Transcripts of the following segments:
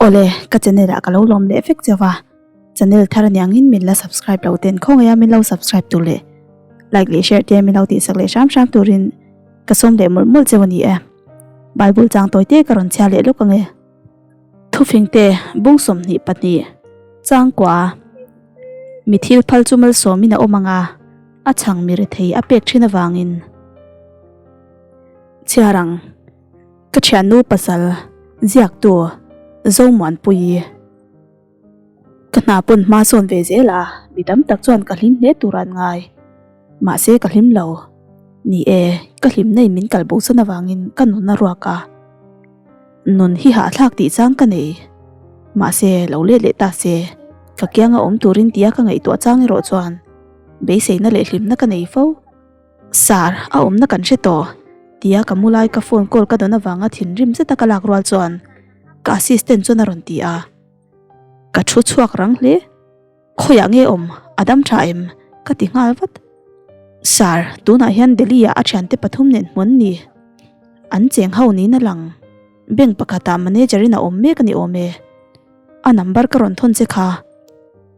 Awle, ka channel ah ka lo lawm leh vek chauh a, channel thar aniangin min la subscribe lo ten khawngaih a min lo subscribe tur leh like leh share te min lo tihsak leh hram hram turin ka sawm leh mawlh mawlh chauh a ni e. Bible chang tawi te ka rawn chhiar leh lawk ange. Thufing te bung 22 changkua mi thil phal chu malsawmin a awm ang a, a chhang mi rethei a pek thin avangin chhiar ang. Ka thiannu pasal ziaktu Zomuanpuii ka hna pawn hma sawn ve zel a, mi tam tak chuan ka hlim hle tur an ngai. Mahse ka hlim lo. Ni e, ka hlimna in min kal bo san avangin ka nun a ruak a. Nun hi hahthlak tih chang ka nei. Mahse lo let leh ta se, ka kianga awm turin tia ka ngaihtuah chang erawh chuan beiseina leh hlimna ka nei fo. Sir, a awmna kan hre tawh, tia ka mu lai ka phone call ka dawn avanga thinrim zeta ka lak rual chuan ka assistant chuan a rawn ti a. Ka thu chhuak rang hle. Khawiah nge awm? A dam tha em? Ka ti nghal vat. Sir, tunah hian Delhi ah a thiante pathum nen hmu an ni. An cheng ho niin a lang. Bank pakhatah manager in a awm mek a ni awm e. A number ka rawn thawn che kha.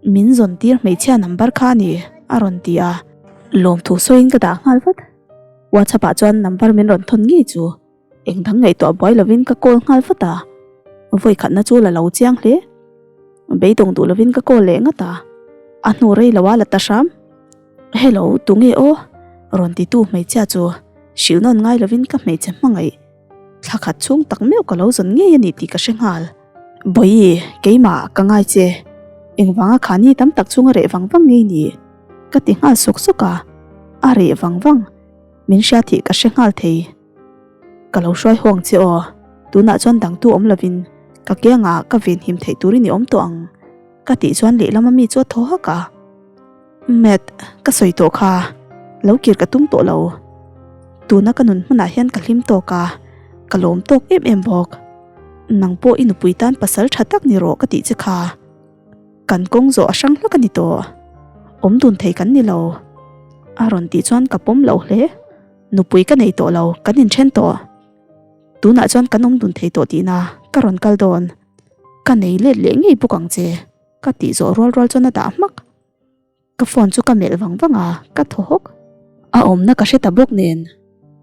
Min zawn tir hmeichhia number kha a ni, a rawn ti a. Lawmthu sawiin ka dah nghal vat. WhatsApp ah chuan number min rawn thawn ngei chu eng dang ngaihtuah buai lovin ka call nghal vat a. Vawi khatna chu la lo chiang hle. Beidawng duh lovin ka call leh ngat a. A hnu rei lo a la ta hram. Hello, tunge aw? Rawn titu hmeichhia chu hrilh nawn ngai lovin ka hmeichhe hmangaih. Thla khat chhung tak meuh ka lo zawn ngei a ni tih ka hre nghal. Bawihi, keimah ka ngai che. Engvanga khani tam tak chunga reh vang vang ngei ni? Ka ti nghal sawk sawk a, a reh vang vang. Min hria tih ka hre nghal thei. Ka lo hruai hawng che aw, tunah chuan dangtu awm lovin ka kiangah ka venhim theih turin i awm tawh ang, ka tih chuan lehlam ami chu a thaw hak a. Matt, ka sawi tawh kha, lo kir ka tum tawh lo. Tuna ka nun hmunah hian ka hlim tawk a, ka lawm tawk em em bawk. Nang pawh i nupui tan pasal tha tak ni rawh ka tih che kha. Kan kawng zawh a hrang hlak a ni tawh. Awm dun thei kan ni lo. A rawn tih chuan ka pawm lo hle. Nupui ka nei tawh lo, kan inthen tawh. Tunah chuan kan awm dun thei tawh tihna ka rawn kal dawn. Ka nei let leh ngei bawk ang che. Ka tih zawh rual rual chuan a dah hmak. Ka phone chu ka melh vang vang a, ka thaw hawk. A awmna ka hre ta bawk nen,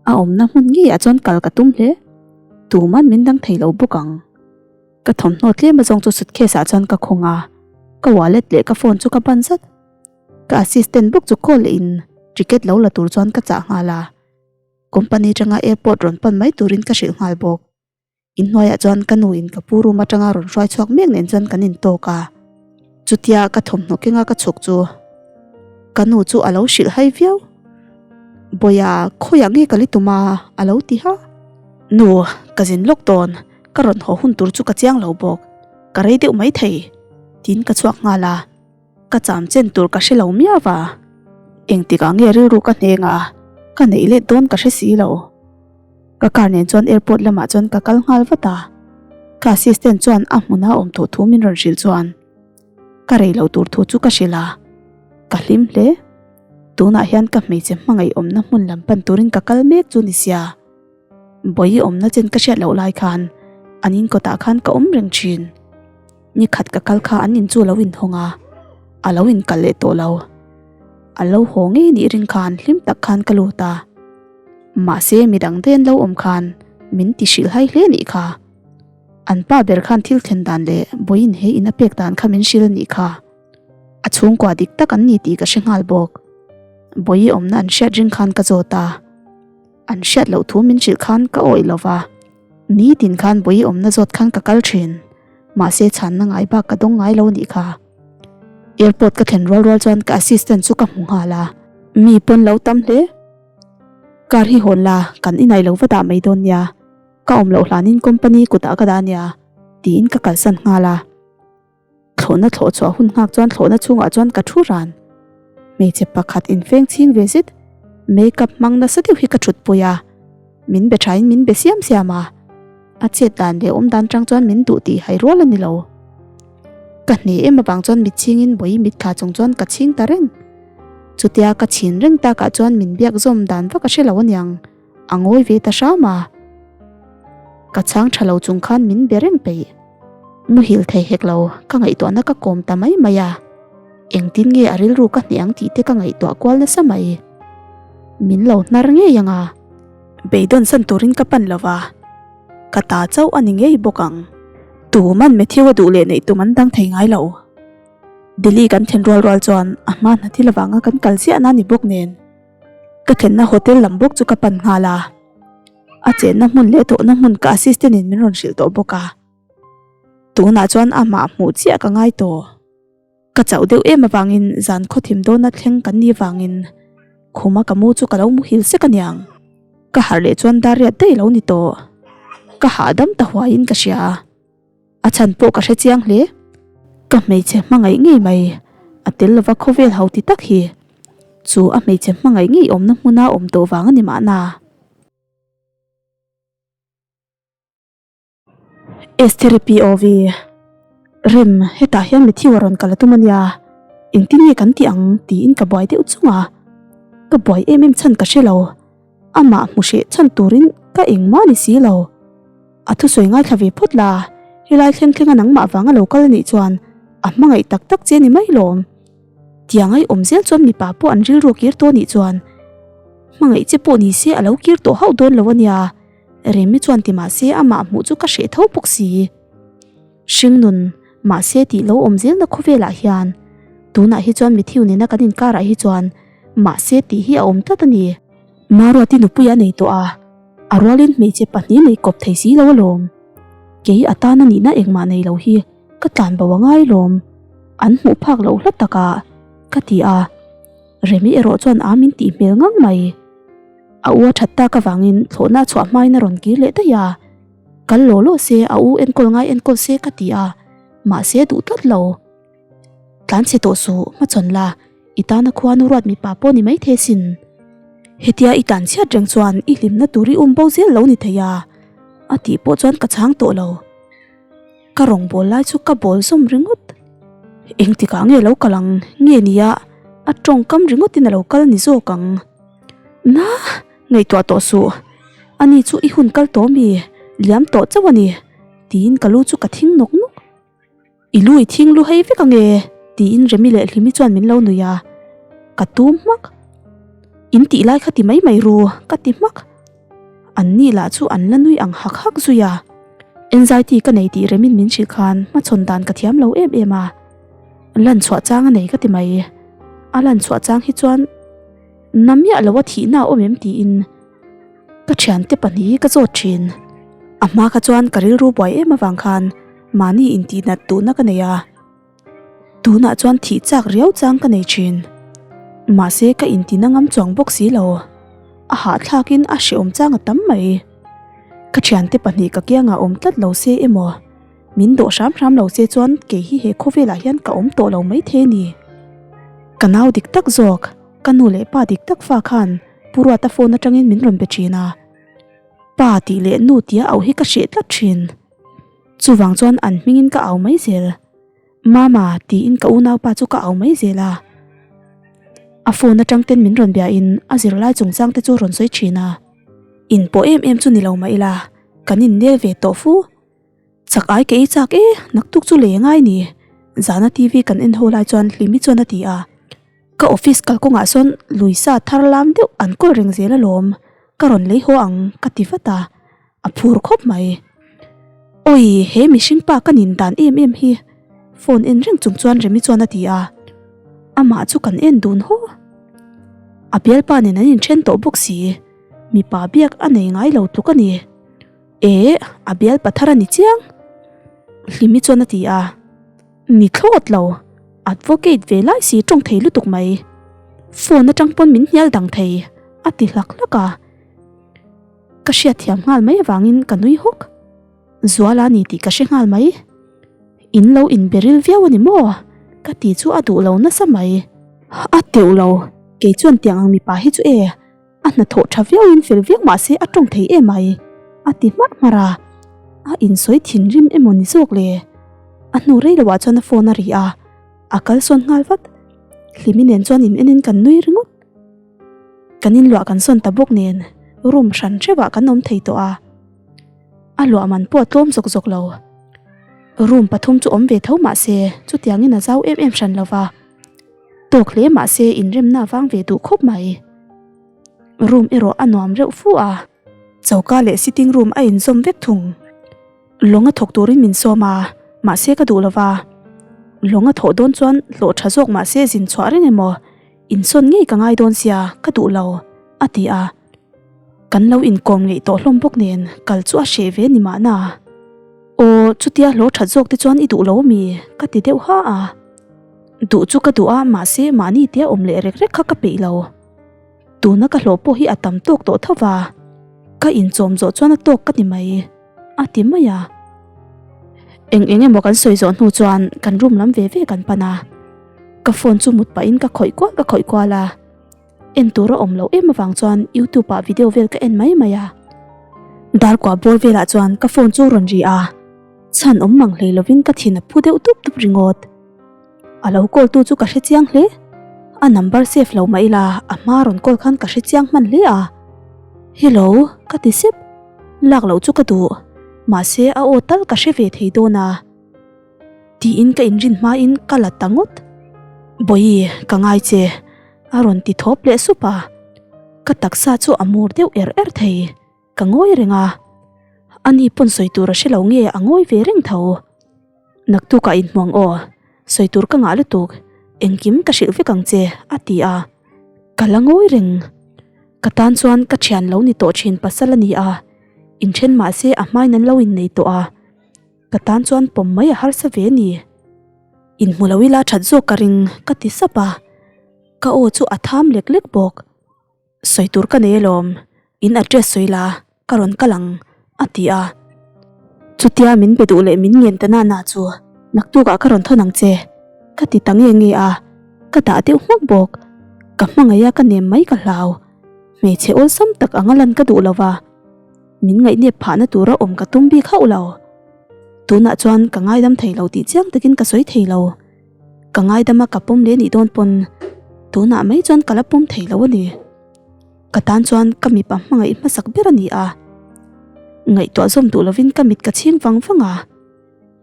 a awmna hmun ngeiah chuan kal ka tum hle. Tuman min dang thei lo bawk ang. Ka thawmhnaw tlem azawng chu suitcase ah chuan ka khawng a, ka wallet leh ka phone chu ka ban zat. Ka assistant bawk chu call leh in ticket lo la tur chuan ka chah nghal a. Company atanga airport rawn pan mai turin ka hrilh nghal bawk. Inhnuaiah chuan ka nu in ka pu room atanga rawn hruai chhuak mek nen chuan kan intawk a, chutia ka thawmhnaw kenga ka chhuk chu ka nu chu a lo hrilh hai viau. Bawiha khawiah nge ka li tum a? a lo ti ha. Nu, ka zin lawk dawn, ka rawn haw hun tur chu ka chiang lo bawk, ka rei deuh maithei, tiin ka chhuak nghal a. Ka cham chen tur ka hre lo miau va, engtikah nge rilru ka hneng a, ka neih let dawn ka hre si lo. Ka car nen chuan airport lamah chuan ka kal nghal vat a, ka assistant chuan a hmuna awm tawh thu min rawn hrilh chuan ka rei lo tur thu chu ka hrilh a, ka hlim hle. Tunah hian ka hmeichhe hmangaih awmna hmun lam pan turin ka kal mek chu ni sia. Bawihi awmna chen ka hriat loh lai khan an in kawtah khan ka awm reng thin. Ni khat ka kal kha an in chu a lo inhawng a, a lo inkal leh tawh lo. A lo haw ngei nih ring khan hlim tak khan ka lut a. Mahse midang te an lo awm khan min ti hrilh hai hle nih kha. An pa ber khan thil thlen dan leh Bawihin he in a pek dan kha min hrilh a nih kha. A chhungkua dik tak an ni tih ka hre nghal bawk. Bawihi awmna an hriat ring khan ka zawt a. An hriat loh thu min hrilh khan ka awih lo va, nitin khan Bawihi awmna zawt khan ka kal thin. Mahse chhanna ngai bak ka dawng ngai lo nih kha. Airport ka thlen rual rual chuan ka assistant chu ka hmu nghal a. Mi pawn lo tam hle. Car hi hawn la, kan inai lo va dah mai dawn nia. Ka awm loh hlanin company kutah ka dah nia, tiin ka kalsan nghal a. Thlawhna thlawh chhuah hun nghak chuan thlawhna chhungah chuan ka thu ran. Hmeichhe pakhat infeng chhing ve zet, makeup hmang nasa deuh hi ka thutpui a. Min be thain min be siam siam a. A chet dan leh awm dan tang chuan min duh tih hai rual a ni lo. Ka hne em avang chuan mit chhingin bawi mitthla chung chuan ka chhing ta reng. Chutia ka chhin reng takah chuan min biak zawm dan vak a hre lo aniang. A ngawi ve ta hram a. Ka chhang tha lo chung khan min be reng peih. Muhil thei hek lo, ka ngaihtuahna ka kawm ta mai mai a. Engtin nge a rilru ka hneh ang tih te ka ngaihtuah kual nasa mai. Min lo hnar ngei ang a. Beidawn san turin ka pan lo va, ka ta chauh a ni ngei bawk ang. Tuman Matthew a duh leh neih tum an dang thei ngai lo. Delhi kan thlen rual rual chuan a hma hna thil avanga kan kal ziahna a ni bawk nen. Ka thlenna hotel lam bawk chu ka pan nghal a. A chenna hmun leh thawhna hmun ka assistant in min rawn hrilh tawh bawk a. Tunah chuan amah hmuh chiah ka ngai tawh. Ka chauh deuh em avangin zan khawthim dawna thleng kan nih vangin khuma ka mu chu ka lo muhil sek aniang. Ka harh leh chuan dar riat daih lo ni tawh. Ka hahdam ta huaiin ka hria. A chhan pawh ka hre chiang hle. Ka hmeichhe hmangaih ngei mai, a tel lova khawvel ho ti tak hi chu a hmeichhe hmangaih ngei awmna hmuna awm tawh vang a ni mahna. Estheri POV, Rem, hetah hian Matthew a rawn kal a tum a nia, engtin nge kan tih ang tiin ka buai deuh chung a, ka buai em em chhan ka hre lo, amah hmu hreh chhan turin ka engmah ni si lo. A thusawi ngaithla ve phawt la, helai thleng thlenga nangmah vanga lo kal a nih chuan a hmangaih tak tak che ni mai lawm. Tiang ai awm zel chuan mipa pawh an rilru kir tawh nih chuan hmangaih che pawh ni se a lo kir tawh hauh dawn lo a nia. Remi chuan ti mahse amah hmuh chu ka hreh tho bawk si. Hringnun, mahse tih lo awm zelna khawvelah hian tunah hi chuan Matthew nena kan inkarah hi chuan mahse tih hi a awm tlat a ni. Maruati nupui a nei tawh a, a rualin hmeichhe pahnih nei kawp thei si lo alawm. Kei a tana nihna engmah nei lo hi ka tlan bo a ngai lawm. An hmuh phak loh hla takah ka ti a, Remi erawh chuan a min tih hmel ngang mai. A u a that tak avangin thlawhna a chhuah hmain a rawn kir leh daih a, kal law law se a u enkawl ngai enkawl se ka ti a, mahse duh tlat lo. Tlan chhe tawh suh, hmachhawn la, i tana khuanu ruat mipa pawh ni maithei sin. Hetia i tlan chhiat reng chuan i hlimna tur i um bo zel lo ni thei a, a tih pawh chuan ka chhang tawh lo. Ka rawn bawl lai chu ka bawl zawm ringawt. Engtikah nge lo kal ang nge nia a tawngkam ringawtin a lo kal ni zawk ang. Na, ngaihtuah tawh suh. Ani chu i hun kal tawh mi, liam tawh chauh a ni, tiin ka lu chu ka thing nawk nawk. I lu i thing lu hei vek ange, tiin Remi leh Hlimi chuan min lo nui a. Ka tum hmak. In tih lai kha ti mai mai ru, ka ti hmak. An ni lah chu an la nui ang hak hak zui a. Anxiety ka nei tih Remin min hrilh khan hmachhawn dan ka thiam lo em em a. Lan chhuah chang a nei ka ti mai. A lan chhuah chang hi chuan na miah lo a thihna a awm em tiin ka thiante pahnih hi ka zawt thin. A hma kha chuan ka rilru buai em avang khan mahni intihnat duhna ka nei a. Tunah chuan thih chak riau chang ka nei thin. Mahse ka intina ngam chuang bawk si lo. A hahthlakin a hrehawm chang a tam mai. Ka thiante pahnih ka kiangah awm tlat lo se emaw, min dawh hram hram lo se chuan kei hi he khawvelah hian ka awm tawh lo maithei a ni. Ka nau dik tak zawk, ka nu leh pa dik tak fa khan Pu Ruata phone atangin min rawn be thin a. Pa tih leh nu tia auh hi ka hreh tlat thin. Chuvang chuan an hmingin ka au mai zel. Mama tiin ka unaupa chu ka au mai zel a. A phone atang ten min rawn biain a zirlai chungchang te chu rawn sawi thin a. In pawh em em chu ni lo mah ila, kan innel ve tawh fu. Chak ai ka ei chak e, naktuk chu lei angai ni. Zana TV kan en ho lai chuan Hlimi chuan a ti a. Ka office kalkawngah sawn Luisa thar lam deuh an kawl reng zel alawm, ka rawn lei haw ang ka ti vat a. A phur khawp mai. Awi, he mihring pa ka nin dan em em hi. Phone en reng chung chuan Remi chuan a ti a. Amah chu kan en dun haw. A bialpa nen an inthen tawh bawk si. Mipa biak a nei ngai lo tluk a ni. Eh, a bialpa thar a ni chiang. Hlimi chuan a ti a. Ni thlawt lo. Advocate ve lai si tawng thei lutuk mai. Phone atang pawn min hnial dang thei, a ti hlak hlak a. Ka hriatthiam nghal mai avangin ka nui hawk. Zuala ni tih ka hre nghal mai. In lo inberil viau a ni maw? Ka ti chu a duh lo nasa mai. A teuh lo, kei chuan tiang ang mipa hi chu e, a hnathawh tha viauin fel viau mah se a tawng thei em ai, a ti hmarh hmarh a. A insawi thinrim emaw ni zawk le? A hnu rei loah chuan a phone a ri a, a kalsawn nghal vat. Hlimi nen chuan in enin kan nui ringawt. Kan inluah kan sawn ta bawk nen room hran hreuhah kan awm thei tawh a, a luah man pawh a tlawm zawk zawk lo. Room pathum chu awm ve tho mah se chutiangin a zau em em hran lo va, tawk hle mah se inremna a vang ve duh khawp mai. Room erawh a nuam reuh fu a, choka leh sitting room a inzawm vek thung. Lawng a thawk turin min sawm a, mahse ka duh lo va. Lawng a thawh dawn chuan hlawh tha zawk mahse zin chhuah reng emaw insawn ngei ka ngai dawn sia ka duh lo, a ti a. Kan lo inkawm ngeih tawh hlawm bawk nen kal chu a hreh ve ni mahna. Aw, chutia hlawh that zawk te chuan i duh lo ami? ka ti deuh ha a. Duh chu ka duh a, mahse mahni tia awm leh rek rek kha ka peih lo. Tuna ka hlawh pawh hi a tam tawk tawh tho va, ka inchawm zawh chuan a tawk ka ti mai, a ti mai a. Eng eng emaw kan sawi zawh hnu chuan kan room lam ve ve kan pan a, ka phone chu mut pahin ka khawih kual ka khawih kual a. En tur a awm loh em avang chuan youtube ah video vel ka en mai mai a. Darkua bawr velah chuan ka phone chu rawn ri a, chhan awm mang hlei lovin ka thin a phu deuh dup dup ringawt. A lo call tu chu ka hre chiang hle. A number save lo mah ila a hma rawn call khan ka hre chiang hman hle a. Hello ka ti sep. Lak loh chu ka duh. Mahse a aw tal ka hre ve thei dawn a. Tiin ka inrin hmain ka la ta ngawt. Bawihi ka ngai che a rawn ti thawp leh sup a. Ka taksa chu a mur deuh er er thei. Ka ngawi reng a. Ani pawn sawi tur a hre lo nge a ngawi ve reng tho. Naktukah inhmuang aw, sawi tur ka ngah lutuk, engkim ka hrilh vek ang che, a ti a. Ka la ngawi reng. Ka tan chuan ka thian lo ni tawh thin pasal a ni a, inthen mah se a hmain an lo innei tawh a, ka tan chuan pawm mai a harsa ve a ni. Inhmu lo ila that zawk ka ring, ka ti sap a. Ka aw chu a tham lek lek bawk. Sawi tur ka nei alawm, in address sawi la, ka rawn kal ang, a ti a. Chutia min be duh leh min ngen ta nana chu naktukah ka rawn thawn ang che, ka ti ta nge nge a, ka dah deuh hmak bawk. Ka hmangaih a ka nem mai ka hlau, hmeichhe awlsam tak anga lan ka duh lo va, min ngaihnep phahna tura awm ka tum bik hauh lo. Tunah chuan ka ngaidam thei lo tih chiang takin ka sawi thei lo. Ka ngaidam a ka pawm leh nih dawn pawn tunah mai chuan ka la pawm thei lo a ni. Ka tan chuan ka mipa hmangaih hmasak ber a ni a. Ngaihtuah zawm duh lovin ka mit ka chhing vang vang a.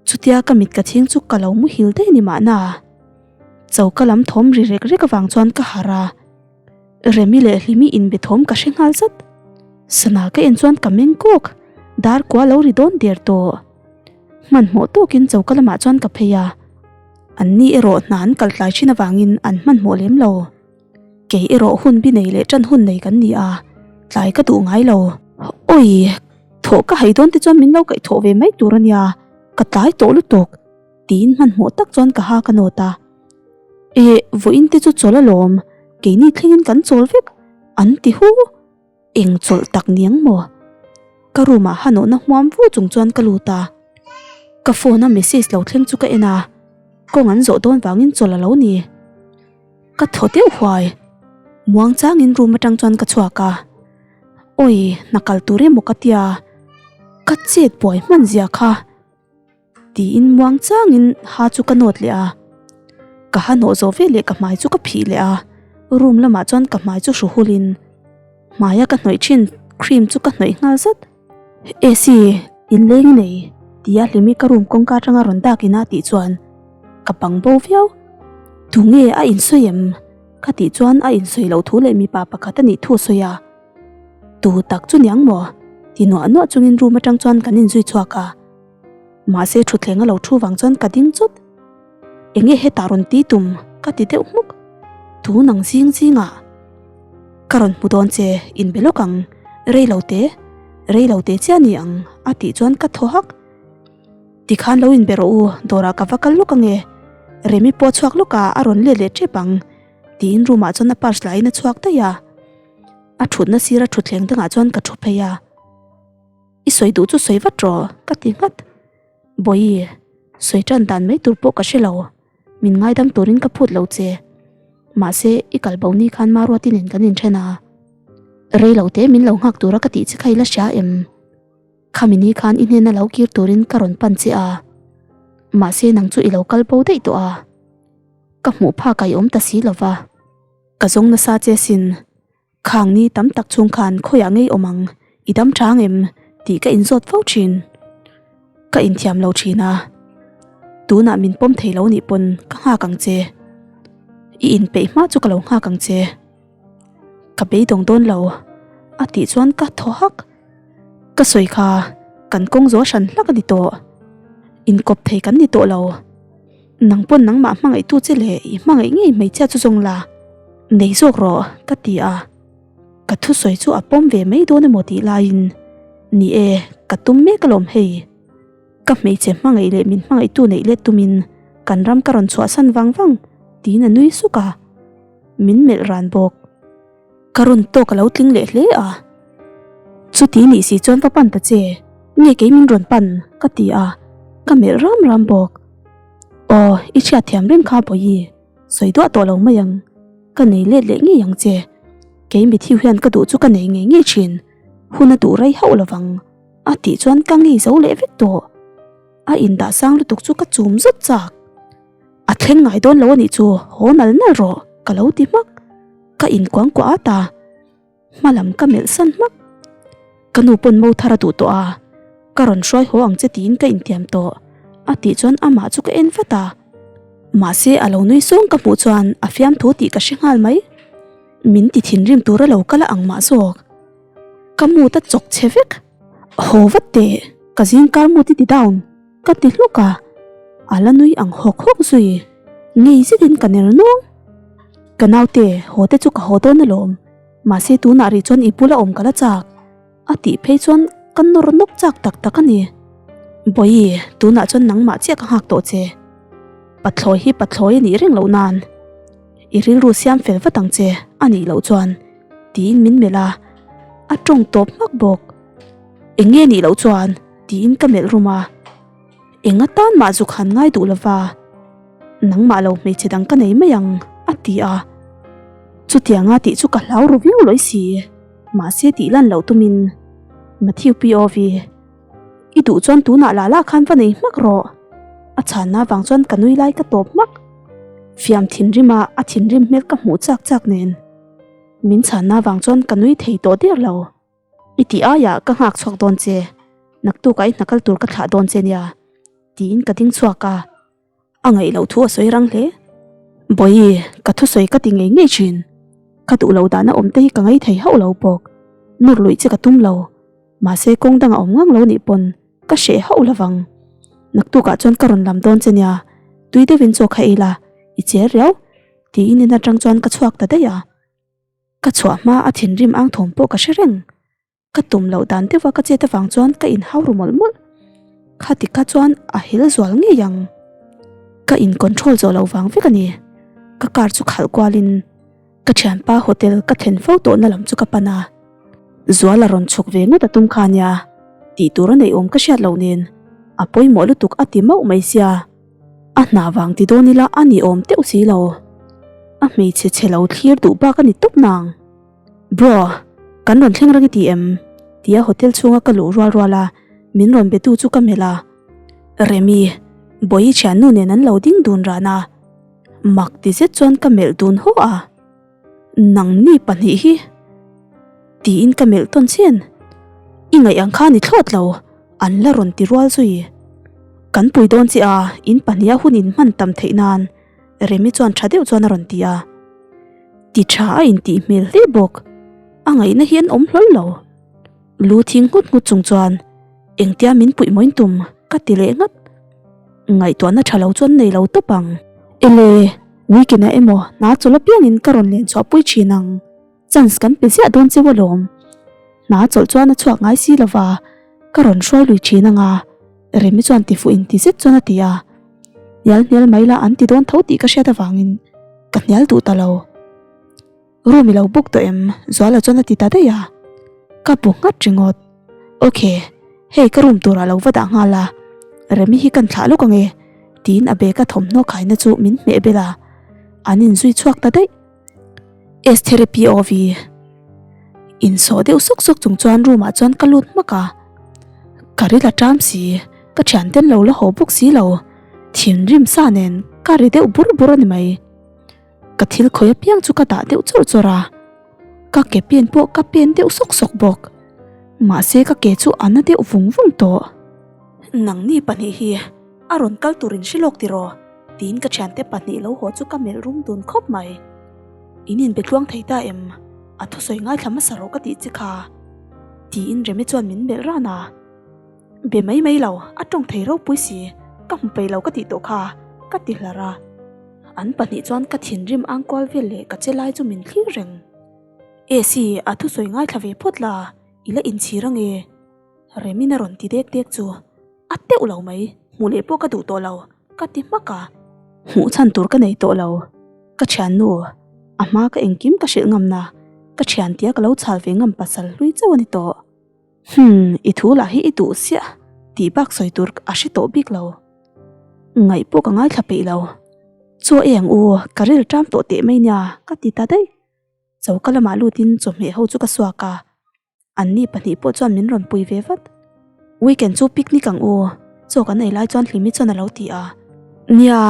Chutia ka mit ka chhing chu ka lo muhil daih ni mahna. Choka lam thawm ri rek rek avang chuan ka harh a. Remi leh Hlimi inbe thawm ka hre nghal zat. Sana ka en chuan ka meng kawk, dar kua lo ri dawn der tawh. Hmanhmawh tawkin choka lamah chuan ka phei a, an ni erawh hna an kal tlai thin avangin an hmanhmawh lem lo. Kei erawh hun bi nei leh tan hun nei kan ni a, tlai ka duh ngai lo. Awi, thawh ka hai dawn te chuan min lo kaih thawh ve mai tur a nia, ka tlai tawh lutuk, tiin hmanhmawh tak chuan ka ha ka nawt a. Eh, vawiin te chu chawl alawm, keini thlengin kan chawl vek, an ti hu. Eng chawlh tak niang maw? Ka room ah hanawhna hmuam vu chung chuan ka lut a, ka phone a message lo thleng chu ka en a, kawng an zawh dawn vangin chawlh a lo ni. Ka thaw deuh huai, muang changin room atang chuan ka chhuak a, awi hna kal tur emaw ka tia, ka chet buai hman zia kha. Tiin muang changin ha chu ka nawt leh a, ka ha nawh zawh veleh ka hmai chu ka phih leh a, room lamah chuan ka hmai chu hru hulin hmaia ka hnawih thin cream chu ka hnawih nghal zat. AC inleng i nei tia Hlimi ka room kawngka atanga rawn dak ina tih chuan ka bang bo viau. Tunge a insawi em? Ka tih chuan a insawi loh thu leh mipa pakhat a nih thu a sawi a. Tu tak chu niang maw? Ti nuah nuah chungin room atang chuan kan inzui chhuak a. Mahse thutthleng a lo thu vang chuan ka ding chawt. Enge hetah rawn ti tum ka ti deuh hmuk. Tun ang zing zingah ka rawn hmu dawn che inbe lawk ang, rei lo te, rei lo te chiah ni ang a tih chuan ka thaw hak. Tikhan lo inbe rawh u, dawrah ka va kal lawk ange. Remi pawh a chhuak lawk a, a rawn let leh tep ang tiin room ah chuan a purse lahin a chhuak daih a. A thutna sira thutthleng dangah chuan ka thu phei a. I sawi duh chu sawi vat rawh ka ti nghat. Bawihi, sawi tan dan mai tur pawh ka hre lo, min ngaidam turin ka phut lo che. Mahse, i kal bo ni khan Maruati nen kan inthen a. Rei lo te min lo nghak tura ka tih che kha i la hria em? Khami ni khan i hnena lo kir turin ka rawn pan che a. Mahse, nang chu i lo kal bo daih tawh a. Ka hmuh phak a i awm ta si lo va. Ka zawng nasa che sin. Khang ni tam tak chhung khan khawiah ngei awm ang, i dam chang em? tih ka inzawt fo thin. Ka inthiam lo thin a. Tunah min pawm thei lo nih pawn ka nghak ang che. I inpeih hma chu ka lo nghak ang che. Ka beidawng dawn lo a tih chuan ka thaw hak. Ka sawi kha kan kawng zawh hran hlak a ni tawh. Inkawp thei kan ni tawh lo. Nang pawn nangmah hmangaihtu che leh i hmangaih ngei hmeichhia chu zawng la, nei zawk rawh ka ti a. Ka thusawi chu a pawm ve mai dawn emaw tih laiin, Ni e, ka tum mek alawm hei. Ka hmeichhe hmangaih leh min hmangaihtu neih let tumin kan ram ka rawn chhuahsan vang vang tiin a nui suk a, min melh ran bawk. Ka rawn tawk a lo tling leh hle a, Chuti nih si chuan va pan ta che, nge kei min rawn pan? ka ti a, ka melh ram ram bawk. Aw, i hriatthiam reng kha Bawihi, sawi duah tawh lo mai ang, ka nei let leh ngei ang che. Kei mithiu hian ka duh chu ka nei ngei ngei thin, hun a duh rei hauh lovang. A tih chuan ka ngei zo leh vek tawh. A indah sang lutuk chu ka chum zut chak. A thleng ngai dawn lo a nih chu, haw nal nal rawh ka lo ti hmak. Ka inkuang kuah at a, hma lam ka melh san hmak. Ka nu pawn mo thar a duh tawh a, ka rawn hruai haw ang che tiin ka intiam tawh. A tih chuan amah chu ka en vat a. Mahse a lo nui sawng ka hmuh chuan a fiamthu tih ka hre nghal mai. Min ti thinrim tur a lo kal a ang mah zawk. Ka mood a chawk che vek. Haw vat teh, ka zing kar mood i ti down ka ti hluk a, a la nui ang hawk hawk zui. Ngei zetin ka ner nuang. Ka naute, haw te chu ka haw dawn alawm, mahse tunah rih chuan i bula awm ka la chak a tih phei chuan ka nawr nawk chak tak tak a ni. Bawihi, tunah chuan nangmah chiah ka nghak tawh che. Pathlawi hi pathlawi a nih reng loh nan i rilru siam fel vat ang che a nih loh chuan. Tiin min melh a, a tawng tawp hmak bawk. Eng nge nih loh chuan? Tiin ka melh rum a. Eng atan mah zuk han ngai duh lova, nangmah lo hmeichhe dang ka nei mai ang, a ti a. Chutianga tih chu ka hlau ru viau lawi si, mahse tih lan loh tumin Matthew POV, I duh chuan tunah lah lah khan va nei hmak rawh. A chhanna vang chuan ka nui lai ka tawp hmak. Fiam thinrim a, a thinrim hmel ka hmuh chak chak nen. Min chhanna vang chuan ka nui thei tawh der lo. I tih aiah ka nghak chhuak dawn che, naktukah i hna kal tur ka thlah dawn che nia, tiin ka ding chhuak a. A ngaih loh thu a sawi rang hle. Bawihi, ka thusawi ka ti ngei ngei thin. Ka duh lo dahna awm te hi ka ngai thei hauh lo bawk. Nawr luih che ka tum lo. Mahse kawng dangah awm ngang lo nih pawn ka hreh hauh lovang. Naktukah chuan ka rawn lam dawn che nia, tui deuhin chaw kha ei la, i cher riau. Tiin in atang chuan ka chhuak ta daih a. Ka chhuah hma a thinrim ang thawm pawh ka hre reng. Ka tum loh dan deuha ka chet avang chuan ka inhau ru mawlh mawlh. Khati kha chuan a hel zual ngei ang. Ka in control zawh loh vang vek a ni. Ka car chu khalh kualin ka thianpa hotel ka thlen fo tawhna lam chu ka pan a. Zuala rawn chhuk ve ngawt a tum kha nia. Tih tur a neih awm ka hriat loh nen a pawimawh lutuk a ti mauh mai sia. A hna vang ti dawn ila a ni awm teuh si lo. A hmeichhe chhe lo thlir duh bak a ni tawp nang. Bro, kan rawn thleng reng i ti em? Tia hotel chhunga ka luh rual rual a, min rawn betu chu ka melh a. Remi, Bawihi thiannu nen an lo ding dun ran a. Mak ti zet chuan ka melh dun haw a. Nangni pahnih hi tiin ka melh tawn chian. I ngaih ang kha ni thlawt lo, an la rawn ti rual zui. Kan pui dawn che a, in pahniha hun in hman tam theih nan Remi chuan tha deuh chuan a rawn ti a. Ti tha a intih hmel hle bawk, a ngaihna hi an awm hlawl lo. Lu thing nghut nghut chung chuan engtia min puih mawiin tum ka ti leh nghat. Ngaihtuahna tha lo chuan nei lo tawp ang. Ele, weekend ah emaw hna chawlh apiangin ka rawn len chhuahpui thin ang. Chance kan pe ziah dawn cheu alawm. Hna chawlh chuan a chhuak ngai si lova, ka rawn hruai lui thin ang a, Remi chuan ti fuh inti zet chuan a ti a. Hnial hnial mai la an ti dawn tho tih ka hriat avangin ka hnial duh ta lo. Room i lo book tawh em? Zuala chuan a ti ta daih a. Ka bu nghat ringawt. Ok, hei ka room turah lo va dah nghal a, Remi hi kan thlah lawk ange tiin a bag a thawmhnaw khaina chu min hmeh bel a, an inzui chhuak ta daih. Esther-i POV Insawh deuh sawk sawk chung chuan room ah chuan ka lut hmak a, ka ri la ṭam si, ka thianten lo la haw bawk si lo, thinrim sa nen ka ri deuh bur bur a ni mai. Ka thil khawi apiang chu ka dah deuh chawrh chawrh a, ka ke pen pawh ka pen deuh sawk sawk bawk. Mahse ka ke chu a na deuh vung vung tawh. Nangni pahnih hi. A rawn kal tur in hre lawk tiraw? Tiin ka thiante pahnih lo haw chu ka melh rum dun khawp mai. In inbe tluang thei ta em? A thusawi ngaithla hmasa rawh ka tih che kha. Tiin Remi chuan min melh ran a. Be mai mai lo, a tawng thei ropui si, ka hmu peih lo ka tih tawh kha, ka ti hlar a. An pahnih chuan ka thinrim ang kual vel leh ka che lai chu min thlir reng. Esi, a thusawi ngaithla ve phawt la, i la inchhir ange. Remin a rawn ti dek dek chu a teuh lo mai, hmuh leh pawh ka duh tawh lo, ka ti hmak a. Hmuh chhan tur ka nei tawh lo, ka thiannu, a hma ka engkim ka hrilh ngamna, ka thian tia ka lo chhal ve ngam pasal hlui chauh a ni tawh. Hum, i thu lah hi i duh siah tih bak sawi tur a hre tawh bik lo. Ngaih pawh ka ngaithla peih lo. Chaw ei ang u, ka ril ṭam tawh teh mai nia, ka ti ta daih. Choka lamah lutin chawhmeh ho chu ka suak a, anni pahnih pawh chuan min rawn pui ve vat. Weekend chu picnic ang u, chaw kan ei lai chuan Hlimi chuan a lo ti a. Nia,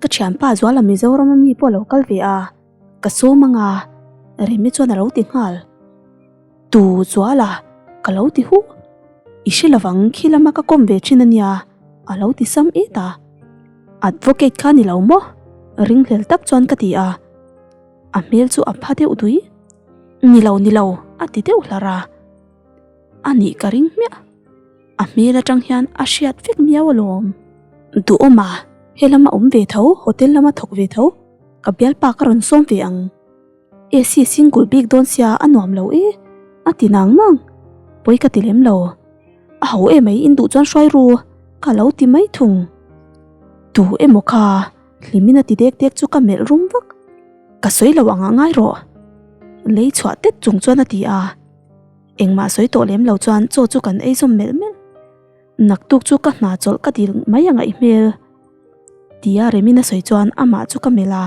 ka thianpa Zuala Mizoram a mi pawh a lo kal ve a, ka sawm ang a, Remi chuan a lo ti nghal. Tu Zuala, ka lo ti huh. I hre lovang khi lama ka kawm ve thin a nia, a lo ti sam et a. Advocate kha ni lo maw? Ringhlel tak chuan ka ti a. A hmel chu a pha deuh dui. Ni lo, ni lo, a ti deuh hlar a. A nih ka ring hmiah. A hmel atang hian a hriat vek miau alawm. Duhawm a, he lama awm ve tho, hotel lama thawk ve tho, ka bialpa ka rawn sawm ve ang. AC single bik dawn sia a nuam lo e, a ti nang nang. Pawi ka ti lem lo. A ho emai in duh chuan hruai ru, ka lo ti mai thung. Tu emaw kha Hlimin a ti dek dek chu ka melh rum vak. Ka sawi lo ang a ngai rawh. Lei chhuah tet chung chuan a ti a. Engmah sawi tawh lem lo chuan chaw chu kan ei zawm melh melh. Naktuk chu ka hna chawlh ka dil mai a ngaih hmel. Tia Remin a sawi chuan amah chu ka melh a.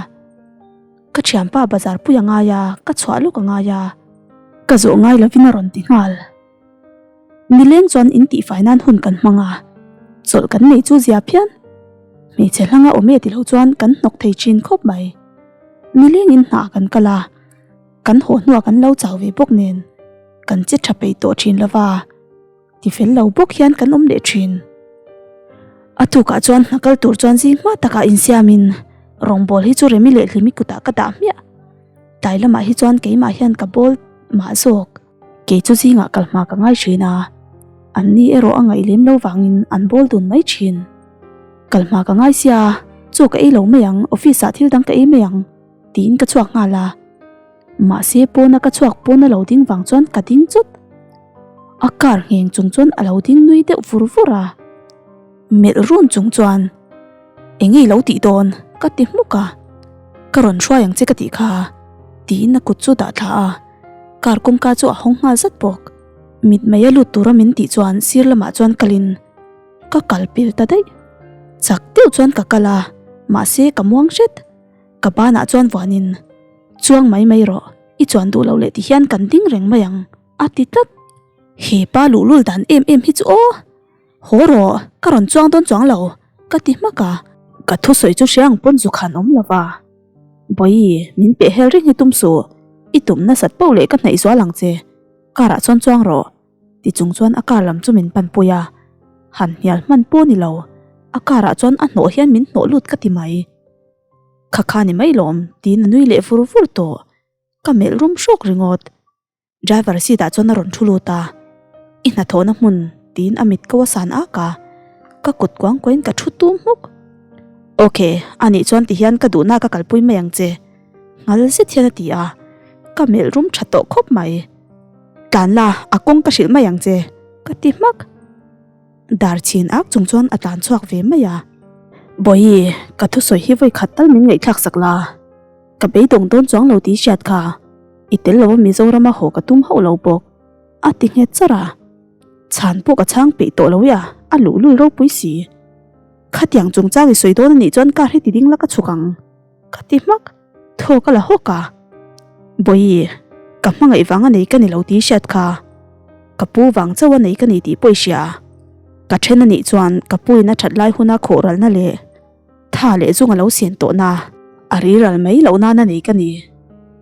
Ka thianpa bazar pui a ngai a, ka chhuah lawk a ngai a. Ka zawh ngai lovin a rawn ti nghal. Nileng chuan in tihfai nan hun kan hmang a, chawlh kan nei chu zia phian. Hmeichhe hlanga awm e ti lo chuan kan hnawk thei thin khawp mai. Nilengin hnah kan kal a, kan haw hnuah kan lo chau ve bawk nen kan che tha peih tawh thin lo va, tifel lo bawk hian kan awm leh thin. A tukah chuan hna kal tur chuan zing hma takah insiamin rawngbawl hi chu Remi leh Hlimi kutah ka dah hmiah. Tlai lamah hi chuan keimah hian ka bawl mah zawk. Kei chu zingah kal hma ka ngai thin a, an ni erawh a ngaih lem lo vangin an bawl dun mai thin. Kal hma ka ngai sia, chaw ka ei lo mai ang, office ah thil dang ka ei mai ang, tiin ka chhuak nghal a. Mahse pawna ka chhuak pawn a lo ding vang chuan ka ding chawt. A car ngheng chung chuan a lo ding nui deuh vur vur a. Melh run chung chuan, Eng nge i lo tih dawn? ka ti hmuk a. Ka rawn hruai ang che ka tih kha, tiin a kut chu dah thla a. Car kawngka chu a hawng nghal zat bawk. Mit mai a lut tura min tih chuan sir lamah chuan kalin ka kal pil ta daih. Chak deuh chuan ka kal a, mahse ka muang hret. Ka banah chuan vuanin, Chuang mai mai rawh, i chuan duh loh leh ti hian kan ding reng mai ang, a ti tlat. He pa luhlul dan em em hi chu aw! Haw rawh, ka rawn chuang dawn chuang lo, ka ti hmak a. Ka thusawi chu hria ang pawn zu khan awm lo va. Bawihi, min peh hel reng hi tum suh, i tum nasat poh leh ka hnaih zual ang che. Car ah chuan chuang rawh, ti chung chuan a car lam chu min pan pui a. Han hnial hman pawh ni lo, a car ah chuan a hnawh hian min hnawh lut ka ti mai. Kha kha ni mai lawm, tiin a nui leh vur vur tawh. Ka melh rum hrawk ringawt. Driver seat ah chuan a rawn thu lut a, I hnathawhna hmun tiin a mit ko a san ak a, ka kut kuang kuain ka thu tum hmuk. Ok, anih chuan tihian ka duhna ka kalpui mai ang che, nghal zet hian a ti a, ka melh rum tha tawh khawp mai. Tlan la, a kawng ka hrilh mai ang che, ka ti hmak. Dar chhin ak chung chuan a tlan chhuak ve mai a. Bawihi, ka thusawi hi vawi khat tal min ngaihthlak sak la. Ka beidawng dawn chuang lo tih hriat kha i tel lo a Mizorama haw ka tum hauh lo bawk, a ti nghet char a. Chhan pawh ka chhang peih tawh lo ia, a luhlul ropui si. Khatiang chungchang i sawi dawn a nih chuan car hi ti ding la ka chhuk ang, ka ti hmak. Thaw ka la hawk a. Bawihi, ka hmangaih vang a nei ka ni lo tih hriat kha. Ka pu vang chauh a nei ka ni tih pawh i hria. Ka then a nih chuan ka pu in a that lai huna khawhralna leh Tha leh zung a lo sian tawh na, a riral mai loh nana nei ka ni,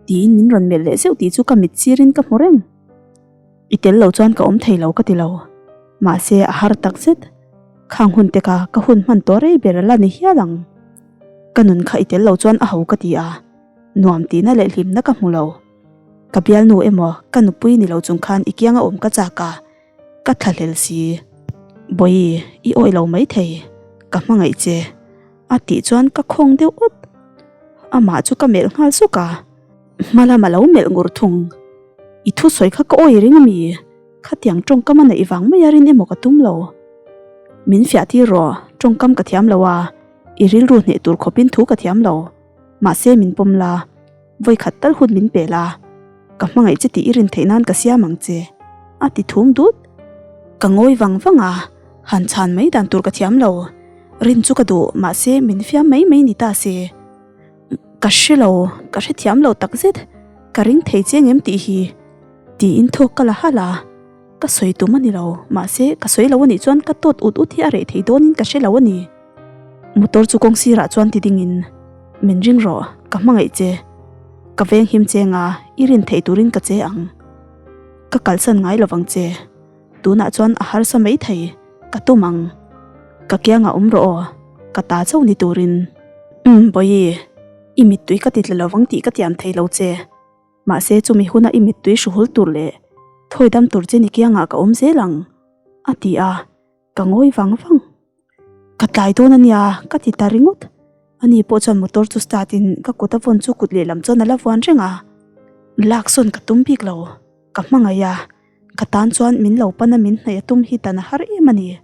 tiin min rawn melh leh zeuh tih chu ka mit sirin ka hmu reng. I tel lo chuan ka awm thei lo ka ti lo, mahse a har tak zet. Khang hun te kha ka hun hman tawh rei ber a la ni hial ang. Ka nun kha i tel lo chuan a ho ka ti a, nuam tihna leh hlimna ka hmu lo. Ka bialnu emaw ka nupui ni lo chung khan i kianga awm ka chak a, ka thlahlel si. Bawihi, i awih lo maithei, ka hmangaih che. A tih chuan ka khawng deuh awt. Amah chu ka melh nghal suk a, hma lam a lo melh ngur thung. I thusawi kha ka awih ring ami? Khatiang tawngkam a neih vang mai a rin emaw ka tum lo. Min fiah tir rawh, tawngkam ka thiam lo a, i rilru hneh tur khawpin thu ka thiam lo. Mahse min pawm la, vawi khat tal hun min pe la, ka hmangaih che tih i rin theih nan ka siam ang che, a ti thum dut. Ka ngawi vang vang a, han chhan mai dan tur ka thiam lo. Rin chu ka duh, mahse min fiam mai mai ni ta se. Ka hre lo, ka hrethiam lo takzet, ka ring thei chiang em tih hi. Tiin thawk ka la halh a, ka sawi tum a ni lo, mahse ka sawi lo a nih chuan ka tawt ut ut hi a reh thei dawnin ka hre lo a ni. Motor chu kawng sirah chuan ti dingin, Min ring rawh, ka hmangaih che. Ka veng him cheng a, i rin theih turin ka che ang. Ka kalsan ngai lovang che. Tunah chuan a harsa mai thei, ka tum ang. Ka kiangah awm rawh aw, ka ta chauh ni turin. Umm, Bawihi, i mittui ka ti tla lovang tih ka tiam thei lo che. Mahse chumi huna i mittui hruhul tur leh thawi dam tur che ni kiangah ka awm zel ang, a ti a, ka ngawi vang vang. Ka tlai dawn a nia, ka ti ta ringawt. Ani pawh chuan motor chu start in ka kut a vawn chu kut lehlam chuan a la vuan reng a. Lak sawn ka tum bik lo, ka hmangaih a, ka tan chuan min lo pan a min hnaih a tum hi dan a har em a ni.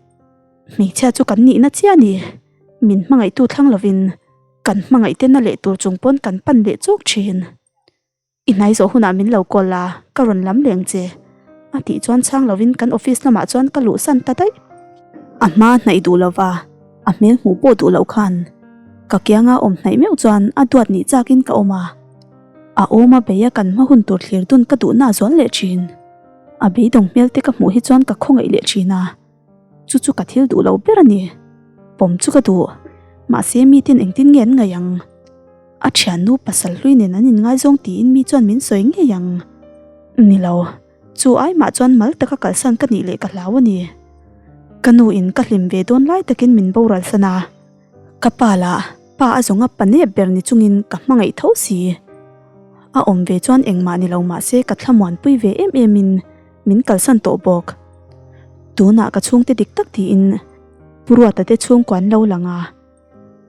Hmeichhia chu kan nihna chiah a ni, min hmangaihtu thlang lovin kan hmangaih te na leh tur chung pawn kan pan leh chawk thin. I hnai zawh hunah min lo call a, ka rawn lam leng che. A tih chuan chhang lovin kan office lamah chuan ka luhsan ta daih. A hma hnaih duh lova, a hmel hmuh pawh duh loh khan ka kianga awm hnaih meuh chuan a duat nih chakin ka awm a. A awma beia kan hma hun tur thlir dun ka duhna a zual leh thin. A beidawng hmel te ka hmuh hi chuan ka khawngaih leh thin a. Chu chu ka thil duh lo ber a ni. Pawm chu ka duh. Mahse miten engtin nge an ngaih ang? A thiannu pasal hlui nen an inngaizawng tiin mi chuan min sawi ngei ang. Ni lo, chu ai mah chuan mal taka kalsan ka nih leh ka hlau a ni. Ka nu in ka hlim ve dawn lai takin min boral san a. Ka pa lah pa a zawnga pa nep ber ni chungin ka hmangaih tho si. A awm ve chuan engmah ni lo mahse ka thlamuanpui ve em em in min kalsan tawh bawk. Tunah ka chhungte dik tak tiin Pu Ruata te chhungkua an lo lang a.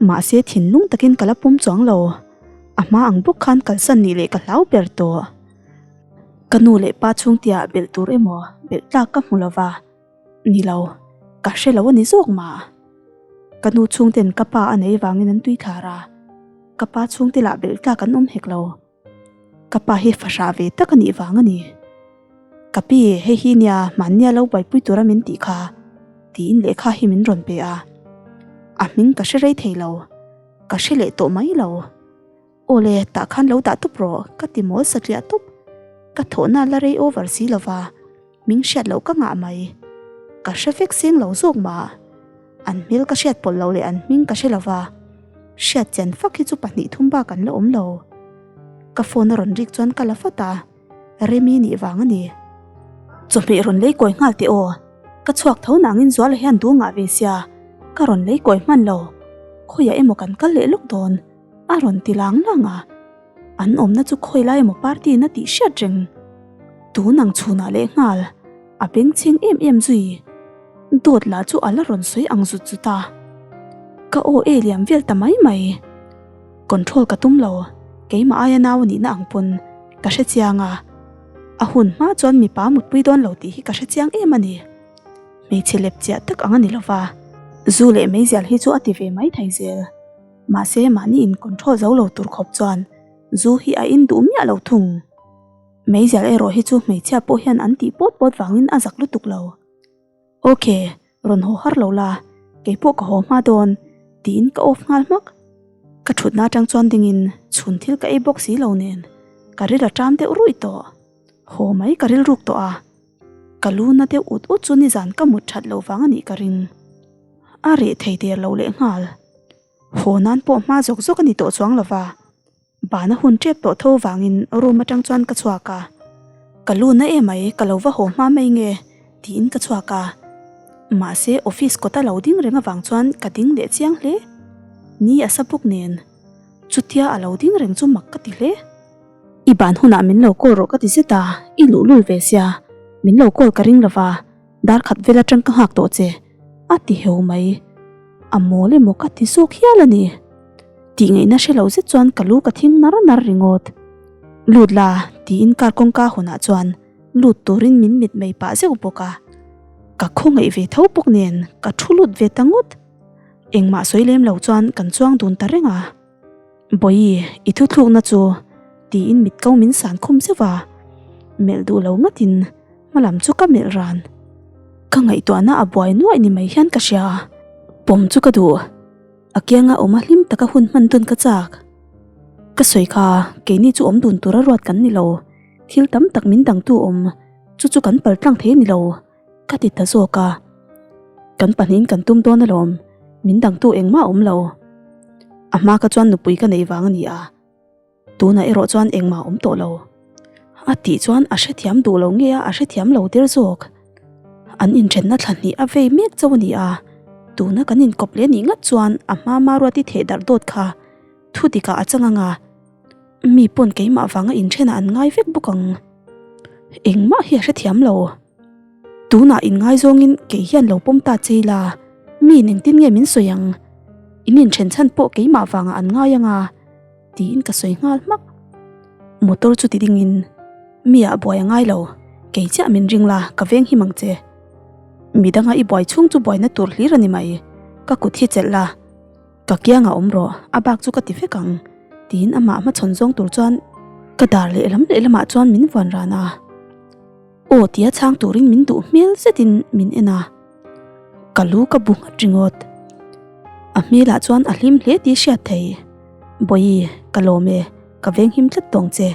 Mahse thinlung takin ka la pawm chuang lo, a hma ang bawk khan kalsan nih leh ka hlau ber tawh. Ka nu leh pa chhungtiah belh tur emaw belh tlak ka hmu lova, ni lo, ka hre lo a ni zawk mah. Ka nu chhungten ka pa a nei vangin an tui thlar a, ka pa chhungte lah belh tlak an awm hek lo. Ka pa hi fahrah ve tak a nih vang a ni. Ka pi, hei hi nia hmannia lo buaipui tura min tih kha, tiin lehkha hi min rawn pe a. A hming ka hre rei thei lo, ka hre leh tawh mai lo. Aw le, tah khan lo dah tawp rawh, ka ti mawl satliah tawp. Ka thawhna la rei over si lova. Min hriat loh ka ngah mai. Ka hre vek seng lo zawk mah. An hmel ka hriat pawlh loh leh an hming ka hre lo va. Hriat chian fak hi chu pahnih thum bak an la awm lo. Ka phone a rawn rik chuan ka la vat a, Remi nih vang a ni. Chawhmeh rawn lei kawi nghal teh aw. Ka chhuak tho nangin Zuala hian duh ngah ve sia, ka rawn lei kawi hman lo. Khawiah emaw kan kal leh lawk dawn, a rawn ti lang lang a. An awmna chu khawi lai emaw party in a tih hriat reng. Tun ang chhunah leh nghal a bengchheng em em zui. Dawt lah chu a la rawn sawi ang zut zut a. Ka aw e liam vel ta mai mai. Control ka tum lo, keimah aia nau a nihna ang pawn ka hre chiang a. A hun hma chuan mipa mutpui dawn lo tih hi ka hre chiang em a ni. Hmeichhe lep chiah tak ang a ni lova, zu leh meizial hi chu a ti ve mai thei zel. Mahse mahni in control zo lo tur khawp chuan zu hi a in duh miah lo thung. Meizial erawh hi chu hmeichhia pawh hian an tih pawt pawt vangin a zak lutuk lo. Ok, rawn haw har lo la, keipawh ka haw hma dawn, tiin ka off nghal hmak. Ka thutna atang chuan dingin chhun thil ka ei bawk si lo nen ka ril a ṭam deuh ruih tawh. Haw mai ka rilruk tawh a. Ka lu na deuh ut ut chu nizan ka mut that loh vang a nih ka ring. A reh thei der lo leh nghal. Haw nan pawh hma zawk zawk a ni tawh chuang lo va, bana hun tep tawh tho vangin room atang chuan ka chhuak a. Ka lu na emai ka lo va haw hma mai nge tiin ka chhuak a. Mahse office kawta lo ding reng avang chuan ka ding leh chiang hle. Ni a sa bawk nen. Chutia a lo ding reng chu mak ka ti hle. I ban hunah min lo call rawh ka ti zet a, i luhlul ve sia. Min lo call ka ring lova, dar khat vel atang ka nghak tawh che. A ti heu mai. A mawl emaw ka ti zawk hial a ni. Tih ngaihna hre lo zet chuan ka lu ka thing nar nar ringawt. Lut la, tiin car kawngka hunah chuan lut turin min mit mai pah zeuh bawk a. Ka khawngaih ve tho bawk nen ka thu lut ve ta ngawt. Engmah sawi lem lo chuan kan chuang dun ta reng a. Bawihi, i thuthlukna chu tiin mit ko min san khum zeuh a. Melh duh lo ngatin hma lam chu ka melh ran. Ka ngaihtuahna a buai nuaih ni mai hian ka hria. Pawm chu ka duh. A kianga awm a hlim taka hun hman dun ka chak. Ka sawi kha, keini chu awm dun tura ruat kan ni lo. Thil tam tak min dangtu awm, chu chu kan pal tlang thei a ni lo, ka ti ta zawk a. Kan pahnihin kan tum dawn alawm, min dangtu engmah a awm lo. A hma kha chuan nupui ka nei vang a ni a. Tunah erawh chuan engmah a awm tawh lo. A tih chuan a hrethiam duh lo nge a, a hrethiam lo der zawk. An inthenna thla hnih a vei mek chauh a ni a, tuna kan inkawp leh nih ngat chuan a hma Maruati theh darh dawt kha thu dikah a chang ang a, mi pawn keimah vanga inthenah an ngai vek bawk ang. Engmah hi a hrethiam lo. Tunah inngaizawngin kei hian lo pawm ta che ila, miin engtin nge min sawi ang? In inthen chhan pawh keimah vangah an ngai ang a, tiin ka sawi nghal hmak. Motor chu ti dingin, Mi ah buai a ngai lo, kei chiah min ring la, ka veng him ang che. Midanga i buai chhung chu buaina tur hlir a ni mai, ka kut hi chelh la, ka kiangah awm rawh, a bak chu ka ti vek ang, tiin amah hmachhawn zawng tur chuan ka dar lehlam lehlamah chuan min vuan ran a. Aw tia chhang turin min duh hmel zetin min en a, ka lu ka bu nghat ringawt. A hmelah chuan a hlim hle tih hriat thei. Bawihi, ka lawm e, ka venghim tlat tawng che,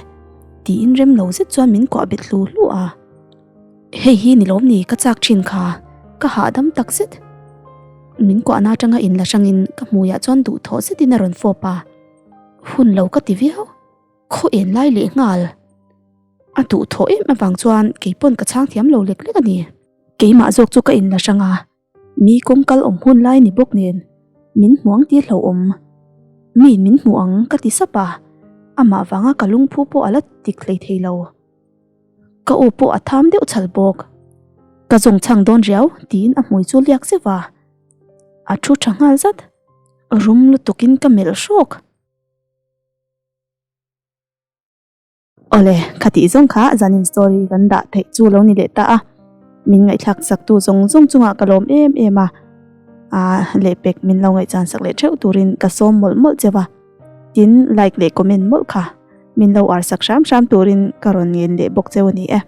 tiin rem lo zet chuan min kuah bet hlu hlu a. Hei hi ni lawm ni ka chak thin kha, ka hahdam tak zet. Min kuahna atanga inla hrangin ka hmuiah chuan duhthawh zetin a rawn fawp a, hun lo ka ti viau. Khaw en lai leh nghal. A duhthawh em avang chuan kei pawn ka chhang thiam lo lek lek a ni. Keimah zawk chu ka inla hrang a, mi kawng kal awm hun lai ni bawk nen min hmuang tir hlauhawm. Miin min hmu ang ka ti sap a, amah vanga ka lungphu pawh a la tik hlei thei lo. Ka aw pawh a tham deuh chhal bawk. Ka zawng chhang dawn riau tiin a hmui chu liak zeuh a, a thu tha nghal zat. Rum lutukin ka melh hrawk. Awle, khatih zawng kha zanin story kan dah theih chu lo ni leh ta a, min ngaihthlak sak tu zawng zawng chungah ka lawm em em a, aa lehpek min lo ngaihchan sak leh theuh turin ka sawm mawlh mawlh cheu a, tin like leh comment mawlh kha min lo ar sak hram hram turin ka rawn ngen leh bawk cheu a ni e.